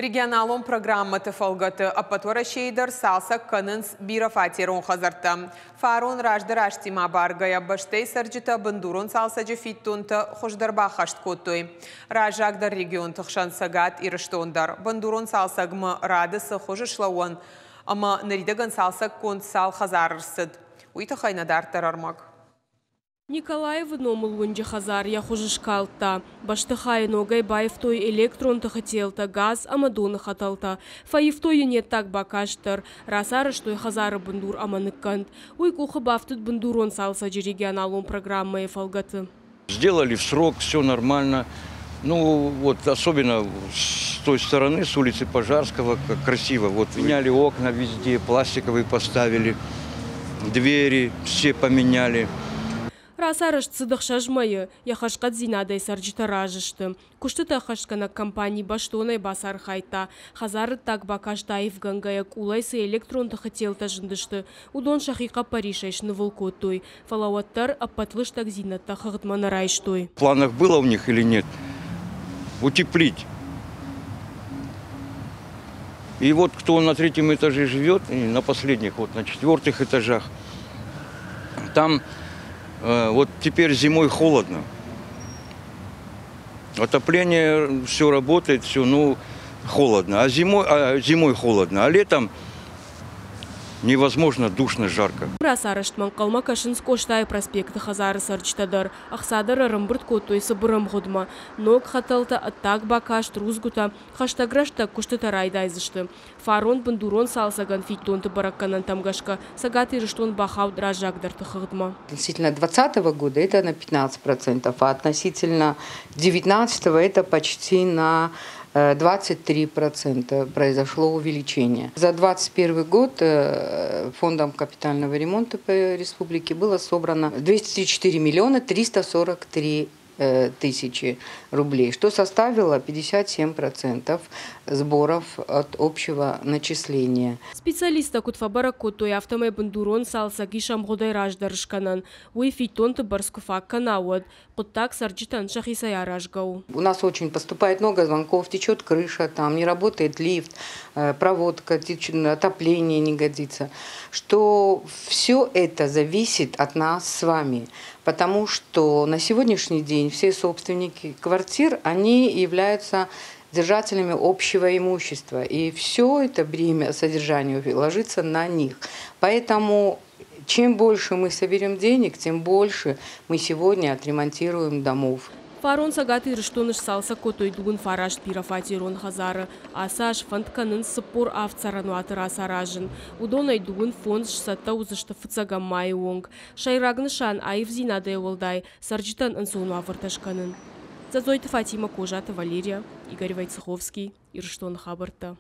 Регионалон программӕты фӕлгӕты ӕппӕт Уӕрӕсейы дӕр цалцӕг кӕнынц бирӕфатерон хӕдзӕрттӕ. Фарон раздӕр азтимӕ абаргӕйӕ бӕстӕйы цӕрджытӕ бындурон цалцӕджы фиддонтӕ хуыздӕр баххӕст кодтой. Раззагдӕр регионты хсӕн Цӕгат Ирыстон дӕр. Бындурон цалцӕгмӕ рады цы хуызы слӕууӕн ӕмӕ ныридӕгӕн цалцӕггонд цал хӕдзары рцыд, уый тыххӕй нӕ дарддӕр ӕрмӕг. Николаевы номыл уынджы хӕдзар йӕ хуыз скалдта. Бӕстыхайы ногӕй баивтой электрон тыхы телтӕ, газ ӕмӕ доны хӕтӕлтӕ. Фӕивтой йын йе ддаг бакаст дӕр. Рацарӕзтой хӕдзары бындур ӕмӕ ныккӕнд. Уый къухы бафтыд бындурон цалцӕджы регионалон программӕйы фӕлгӕты. Сделали в срок, все нормально. Ну, вот особенно с той стороны, с улицы Пожарского, как красиво. Вот меняли окна везде, пластиковые поставили, двери все поменяли. Рацарӕзт цыд ӕхсӕз мӕйы, йӕ хӕрзхъӕддзинадӕй цӕрджытӕ разы сты. Куыстытӕ ӕххӕстгӕнӕг компани бӕстонӕй бацархайдта, хӕдзары ддаг бакаст аивгӕнгӕйӕ къулӕй цы электрон тыхы телтӕ зындысты, уыдон сӕхи хъӕппӕрисӕй снывыл кодтой, фӕлӕ уӕддӕр ӕппӕт лыстӕгдзинӕдтӕ хыгъдмӕ нӕ райстой. В планах было у них или нет утеплить. И вот кто на третьем этаже живет, и на последних, вот на четвертых этажах, там вот теперь зимой холодно. Отопление все работает, все, ну, холодно. А зимой холодно, а летом невозможно, душно, жарко. Рацарӕзтмӕ ӕнхъӕлмӕ кӕсынц Къостайы проспекты хӕдзары цӕрджытӕ дӕр. Ӕхца дӕр ӕрӕмбырд кодтой цыбыр ӕмгъуыдмӕ. Ног хӕтӕлтӕ, ӕддаг бакаст, рудзгуытӕ, хӕстӕг рӕстӕг куыстытӕ райдайдзысты. Фарон бындурон цалцӕгӕн фиддонты бӕрӕггӕнӕнтӕм гӕсгӕ Цӕгат Ирыстон бахауд раззагдӕрты хыгъдмӕ. Относительно 2020 года это на 15%, а относительно 2019 это почти на 23% произошло увеличение. За 2021 год Фондом капитального ремонта по республике было собрано 234 миллиона 343 тысячи рублей, что составило 57% сборов от общего начисления. Специалисттӕ куыд фӕбӕрӕг кодтой, афтӕмӕй бындурон цалцӕг ис ӕмгъуыдӕй раздӕр скӕнӕн. Уый фиддонты бӕрц куы фаг кӕна, уӕд. Хъуыддаг цӕрджытӕн сӕхицӕй аразгӕ у. У нас очень поступает много звонков, течет крыша, там не работает лифт, проводка, течет, отопление не годится. Что все это зависит от нас с вами, потому что на сегодняшний день все собственники квартир, они являются держателями общего имущества, и все это бремя содержания ложится на них. Поэтому чем больше мы соберем денег, тем больше мы сегодня отремонтируем домов. Фарон Цӕгат Ирыстоны сцалцӕг кодтой 39 бирӕфатерон хӕдзары. Ацы аз фӕнд кӕнынц 47 цӕрӕнуаты рацаразын. Уыдонӕй 25 сцӕттӕ уыдзысты фыццӕгӕм майы онг. Сӕйраг нысан аивдзинадӕй уӕлдай цӕрджытӕн ӕнцон уавӕртӕ скӕнын. Дзӕдзойты Фатимӕ, Козаты Валерия, Игорь Войцеховский, Ирыстоны хабӕрттӕ.